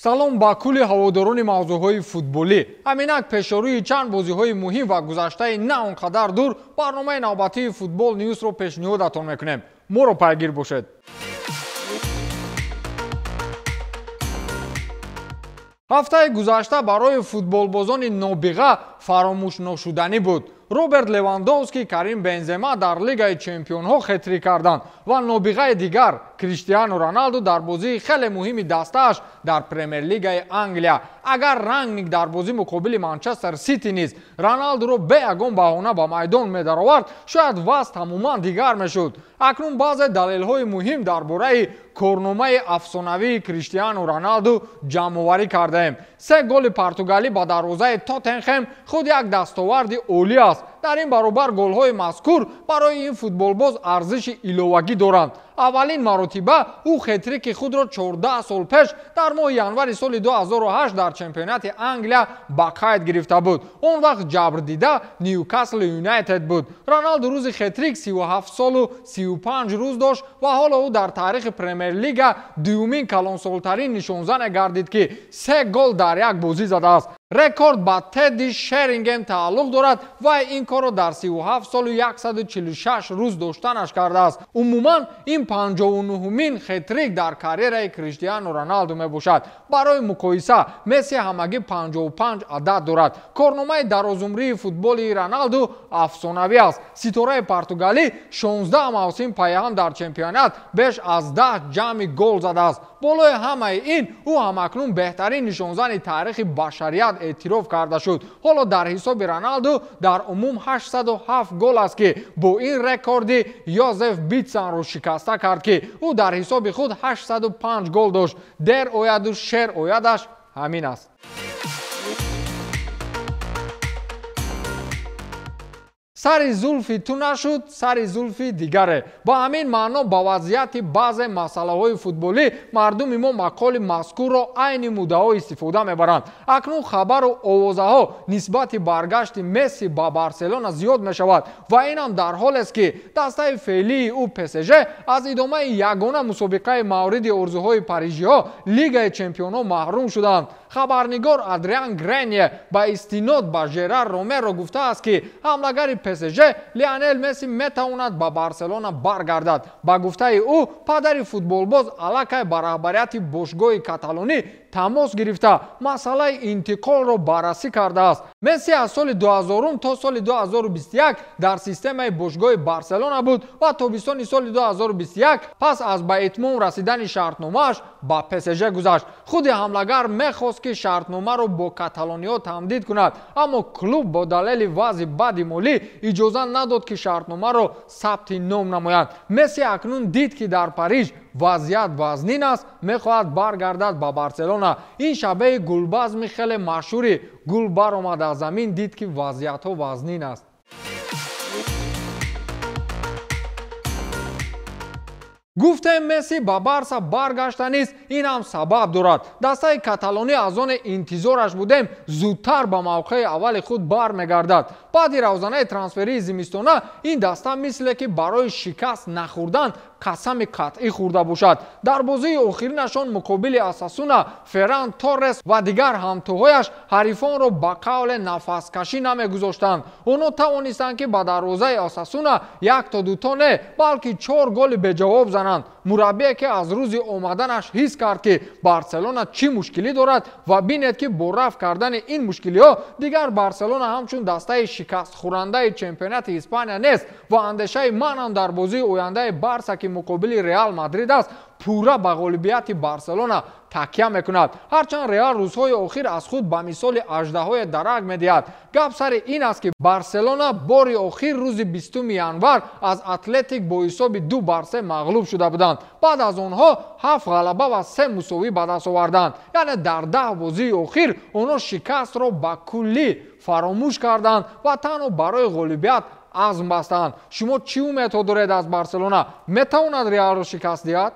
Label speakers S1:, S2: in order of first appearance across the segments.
S1: Салом ба кулли ҳаводорони мавзӯъҳои футболӣ. Ҳаминак пешорӯи чанд бозиҳои муҳим ва гузаштаи на он қадар дур барномаи навбатии Футбол Ньюсро пешниҳодатон мекунем. Моро пайгир бошед. Ҳафтаи гузашта барои футболбозони нобиға фаромӯшношуданӣ буд. Роберт Левандовски, Карим Бензема дар Лигаи Чемпионҳо хетрик карданд ва нобиғаи дигар Криштиану Роналду дар бозии хеле муҳими дастааш дар Премер-лигаи Англия. Агар Рангник дар бозӣ муқобили Манчестер Сити низ Роналдуро бе ягон баҳона ба майдон медаровард, шояд вазъ тамоман дигар мешуд. Акнун баъзе далелҳои муҳим дар бораи корномаи афсонавии Криштиану Роналду ҷамъоварӣ кардаем. Се голи португалӣ ба дарвозаи Тоттенхем худ як дастоварди олӣ аст. Дар ин баробар голҳои мазкур барои ин футболбоз арзиши иловагӣ доранд. Аввалин маротиба ӯ хетрики худро 14 сол пеш дар моҳи январи соли 2008 дар чемпионати Англия ба қайд гирифта буд. Он вақт ҷабрдида Ньюкасл Юнайтед буд. Роналду рӯзи хетрик 37 солу 35 рӯз дошт ва ҳоло ӯ дар таърихи Премер-лига дуюмин калонсолтарин нишонзане гардид, ки се гол дар як бозӣ задааст. Рекорд ба Тедди Шерингем тааллуқ дорад ва ин корро дар 37 солу 146 рӯз доштанаш кардааст. Умуман ин 59-умин хетрик дар карьераи Криштиану Роналду мебошад. Барои муқоиса Месси ҳамагӣ 55 адад дорад. Корномаи дарозумрии футболи Роналду афсонавӣ аст. Ситораи португалӣ 16 мавсим пайҳам дар чемпионат беш аз 10 ҷамъи гол задааст. Болои ҳамаи ин ӯ ҳамакнун беҳтарин нишонзани таърихи башарият эътироф карда шуд. Ҳоло дар ҳисоби Роналду дар умум 807 гол аст, ки бо ин рекорди Йозеф Битсанро шикаста кард, ки ӯ дар ҳисоби худ 805 гол дошт. Дер ояду шер оядаш ҳамин аст. Сари зулфи ту нашуд, сари зулфи дигаре. Ба ҳамин маъно ба вазъияти баъзе масъалаҳои футболӣ мардуми мо мақоли мазкурро айни муддао истифода мебаранд. Акнун хабару овозаҳо нисбати баргашти Месси ба Барселона зиёд мешавад ва инам дар ҳолест, ки дастаи феълии ӯ ПСЖ аз идомаи ягона мусобиқаи мавриди орзуҳои парижиҳо Лигаи Чемпионҳо маҳрум шуданд. Хабарнигор Адриан Гренье ба истинод ба Жерар Ромеро гуфтааст, ки ҳамлагари ПСЖ Лионел Месси метавонад ба Барселона баргардад. Ба гуфтаи ӯ падари футболбоз аллакай ба раҳбарияти бошгоҳи каталонӣ тамос гирифта масъалаи интиқолро баррасӣ кардааст. Месси аз соли 2000 то соли 2021 дар системаи бошгоҳи Барселона буд ва тобистони соли 2021 пас аз ба итмом расидани шартномааш ба ПСЖ гузашт. Худи ҳамлагар мехост, ки шартномаро бо каталониҳо тамдид кунад, аммо клуб бо далели вазъи бади молӣ иҷоза надод, ки шартномаро сабти ном намояд. Месси акнун дид, ки дар Париж вазъият вазнин аст, мехоҳад баргардад ба Барселона. Ин шабеҳи гулбазми хеле машҳури гул баромад аз замин, дид, ки вазъиятҳо вазнин аст. Гуфтем Месси ба Барса баргаштанист, ин ҳам сабаб дорад. Дастаи каталонӣ аз оне интизораш будем зудтар ба мавқеи аввали худ бармегардад. Баъди равзанаи трансферии зимистона ин даста мисле ки барои шикаст нахӯрдан қасами қатъӣ хӯрда бошад. Дар бозии охиринашон муқобили Асасуна Ферран Торрес ва дигар ҳамтоҳояш ҳарифонро ба қавле нафаскашӣ намегузоштанд. Онҳо тавонистанд, ки ба дарвозаи Асасуна як то дуто не, балки 4 голи беҷавоб зананд. Мураббие, ки аз рӯзи омаданаш ҳис кард, ки Барселона чӣ мушкилӣ дорад ва бинед, ки бо рафт кардани ин мушкилиҳо дигар Барселона ҳамчун дастаи шикастхӯрандаи чемпионати Испания нест ва андешаи ман ҳам дар бозии ояндаи Барса, ки муқобили Реал Мадрид аст, пурра ба ғолибияти Барселона такя мекунад. Ҳарчанд Реал рӯзҳои охир аз худ ба мисоли аждаҳое дарак медиҳад. Гап сари ин аст, ки Барселона бори охир рӯзи 20 январ аз Атлетик бо ҳисоби 2-3 мағлуб шуда буданд. Баъд аз онҳо 7 ғалаба ва 3 мусовӣ ба даст оварданд. Яъне дар 10 бозии охир онҳо шикастро ба куллӣ фаромӯш карданд ва танҳо барои ғолибият азм бастанд. Шумо чӣ умедҳо доред аз Барселона? Метавонад Реалро шикаст диҳад?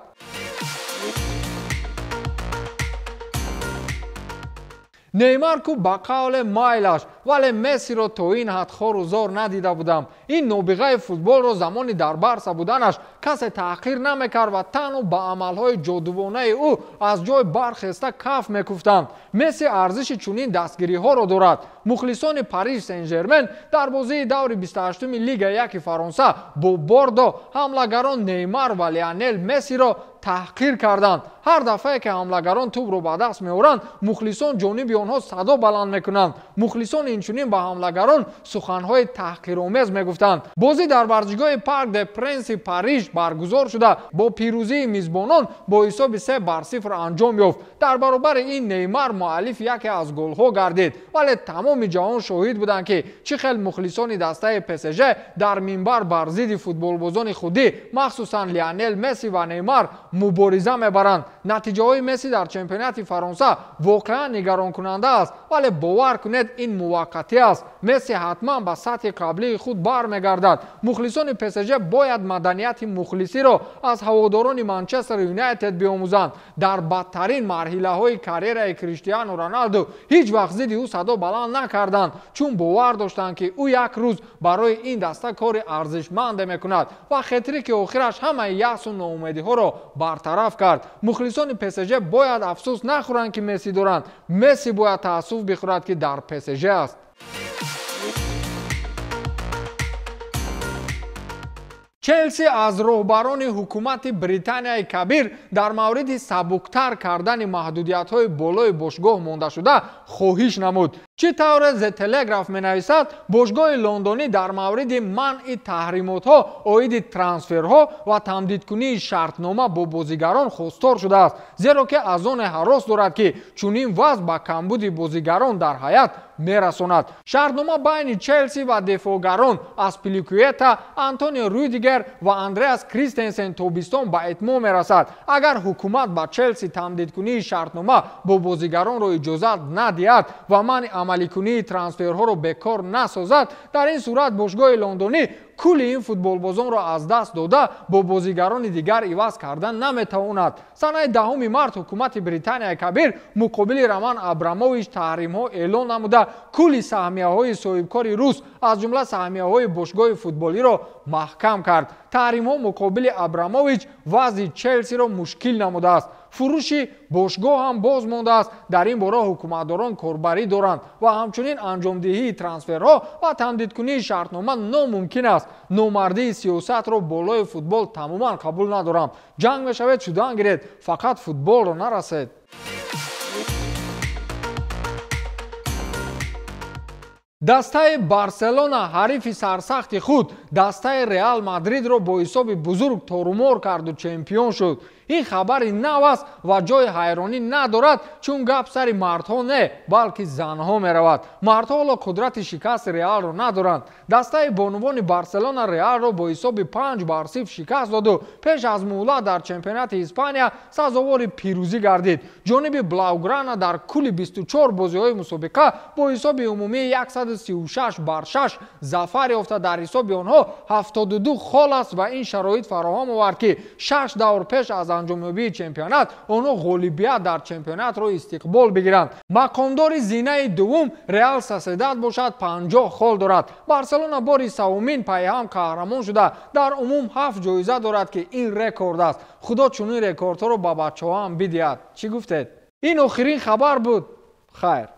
S1: Неймар ку ба қавле майлаш, вале Мессиро то ин ҳад хору зор надида будам. Ин нобиғаи футболро замони дар Барса буданаш касе таҳқир намекард ва танҳо ба амалҳои ҷодувонаи ӯ аз ҷой бархеста каф мекуфтанд. Месси арзиши чунин дастгириҳоро дорад. Мухлисони Париж Сен-Жермен дар бозии даври 28-уми Лигаи 1 Фаронса бо Бордо ҳамлагарон Неймар ва Лионел Мессиро таҳқир карданд. Ҳар дафъае ки ҳамлагарон тӯбро ба даст меоранд, мухлисон ҷониби онҳо садо баланд мекунанд. Мухлисон инчунин ба ҳамлагарон суханҳои таҳқиромез мегуфтанд. Бозӣ дар варзишгоҳи Парк де Пренси Париж баргузор шуда, бо пирӯзии мизбонон бо ҳисоби 3-0 анҷом ёфт. Дар баробари ин Неймар муаллиф яке аз голҳо гардид, вале тамоми ҷаҳон шоҳид буданд, ки чӣ хел мухлисони дастаи ПСЖ дар минбар бар зидди футболбозони худӣ, махсусан Лионел Месси ва Неймар, мубориза мебаранд. Натиҷаҳои Месси дар чемпионати Фаронса воқеан нигаронкунанда аст, вале бовар кунед, ин муваққатӣ аст. Месси ҳатман ба сатҳи қаблии худ бармегардад. Мухлисони ПСЖ бояд маданияти мухлисиро аз ҳаводорони Манчестер Юнайтед биомӯзанд. Дар бадтарин марҳилаҳои карьераи Криштиану Роналду ҳеҷ вақт зидди ӯ садо баланд накарданд, чун бовар доштанд, ки ӯ як рӯз барои ин даста кори арзишманде мекунад ва хетрики охираш ҳамаи яъсу ноумедиҳоро бартараф кард. Мухлисони ПСЖ бояд афсӯс нахӯранд, ки Месси доранд. Месси бояд таассуф бихӯрад, ки дар ПСЖ аст. Челси аз роҳбарони ҳукумати Британияи Кабир дар мавриди сабуктар кардани маҳдудиятҳои болои бошгоҳ мондашуда хоҳиш намуд. Чӣ тавре The Telegraph менависад, бошгоҳи лондонӣ дар мавриди манъи таҳримотҳо оиди трансферҳо ва тамдидкунии шартнома бо бозигарон хостор шудааст, зеро ки аз оне ҳарос дорад, ки чунин вазъ ба камбуди бозигарон дар ҳаят мерасонад. Шартнома байни Челси ва дифоъгарон Аспиликуэта, Антонио Рюдигер ва Андреас Кристенсен тобистон ба итмом мерасад. Агар ҳукумат ба Челси тамдидкунии шартнома бо бозигаронро иҷозат надиҳад ва манъи амаликунии трансферҳоро бекор насозад, дар ин сурат бошгоҳи лондонӣ кулли ин футболбозонро аз даст дода бо бозигарони дигар иваз кардан наметавонад. Санаи 10 март ҳукумати Британияи Кабир муқобили Роман Абрамович таҳримҳо эълон намуда, кулли саҳмияҳои соҳибкори рус, аз ҷумла саҳмияҳои бошгоҳи футболиро маҳкам кард. Таҳримҳо муқобили Абрамович вазъи Челсиро мушкил намудааст. Фурӯши бошгоҳ ҳам боз мондааст. Дар ин бора ҳукуматдорон корбарӣ доранд ва ҳамчунин анҷомдиҳии трансферҳо ва тамдидкунии шартнома номумкин аст. Номардии сиёсатро болои футбол тамоман қабул надорам. Ҷанг мешавед, шудан гиред, фақат футболро нарасед. Дастаи Барселона ҳарифи сарсахти худ дастаи Реал Мадридро бо ҳисоби бузург торумор карду чемпион шуд. Ин хабари нав аст ва ҷои ҳайронӣ надорад, чун гап сари мардҳо не, балки занҳо меравад. Мардҳо ҳоло қудрати шикасти Реалро надоранд. Дастаи бонувони Барселона Реалро бо ҳисоби 5-0 шикаст доду пеш аз муҳлат дар чемпионати Испания сазовори пирӯзӣ гардид. Ҷониби Блауграна дар кулли 24 бозиҳои мусобиқа бо ҳисоби умумии 136-6 зафар ёфта, дар ҳисоби онҳо 72 хол аст ва ин шароит фароҳам овард, ки 6 давр пеш аз анҷомёбии чемпионат онҳо ғолибият дар чемпионатро истиқбол бигиранд. Мақомдори зинаи дуввум Реал Соседад бошад 50 хол дорад. Барселона бори севумин пайҳам қаҳрамон шуда, дар умум 7 ҷоиза дорад, ки ин рекорд аст. Худо чунин рекордҳоро ба бачаҳо ҳам бидиҳад. Чӣ гуфтед? Ин охирин хабар буд. Хайр.